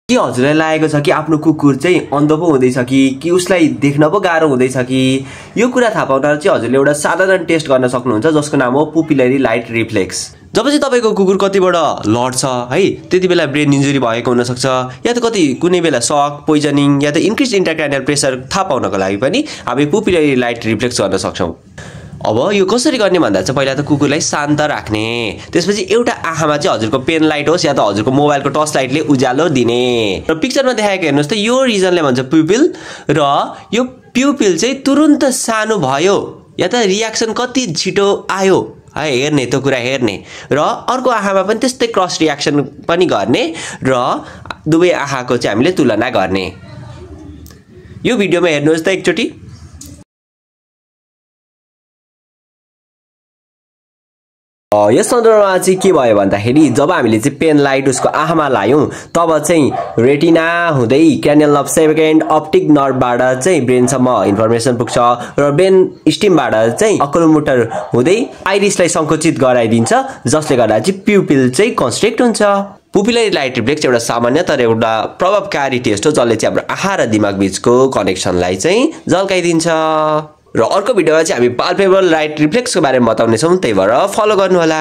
के हजुरलाई लागेको छ कि आफ्नो कुकुर चाहिँ अन्ध पो हुँदैछ कि उसलाई देख्न पो गाह्रो हुँदैछ कि यो कुरा थाहा पाउन चाहिँ हजुरले एउटा साधारण टेस्ट गर्न सक्नुहुन्छ जसको नाम हो पुपिलरी लाइट रिफ्लेक्स। जब चाहिँ तपाईको कुकुर कतिबाट लड्छ है त्यति बेला ब्रेन इन्जुरी भएको हुन सक्छ या त कति कुनै बेला शक पोइजनिङ या त इन्क्रिज इन्ट्राक्रैनियल प्रेसर थाहा पाउनको लागि पनि हामी पुपिलरी लाइट रिफ्लेक्स गर्न सक्छौं। अब यो कसरी गर्ने भन्दा चाहिँ पहिला त कुकुरलाई शान्त राख्ने, त्यसपछि एउटा आँखामा चाहिँ हजुरको पेन लाइट होस् या त हजुरको मोबाइलको टर्च लाइटले उज्यालो दिने। र पिक्चरमा देखाएको हेर्नुस् त यो रिजनले भन्छ प्युपिल, र यो प्युपिल चाहिँ तुरुन्त सानो भयो या त रियाक्सन कति छिटो आयो है हेर्ने, त्यो कुरा हेर्ने, र अर्को आँखामा पनि त्यस्तै क्रस रियाक्सन पनि गर्ने र दुवै आँखाको चाहिँ हामीले तुलना गर्ने। यो भिडियोमा हेर्नुहोस् त एकचोटी। यस सन्दर्भमा चाहिँ के भयो भन्दाखेरि जब हामीले चाहिँ पेन लाइट उसको आँखामा लायौं तब चाहिँ रेटिना हुँदै क्रेनियल नर्भ सेकेन्ड अप्टिक नर्भबाट चाहिँ ब्रेनसम्म इन्फर्मेसन पुग्छ र ब्रेन स्टिमबाट चाहिँ अकुलोमोटर हुँदै आइरिसलाई संकुचित गराइदिन्छ जसले गर्दा चाहिँ प्युपिल चाहिँ कन्स्ट्रिक्ट हुन्छ। पुपिलरी लाइट रिफ्लेक्स एउटा सामान्य तर एउटा प्रभावकारी टेस्ट हो जसले चाहिँ हाम्रो आँखा र दिमाग बीचको कनेक्सनलाई चाहिँ झल्काइदिन्छ। र अर्को भिडियोमा चाहिँ हामी पाल्पेबल लाइट रिफ्लेक्सको बारेमा बताउने छौं, त्यही भएर फलो गर्नु होला।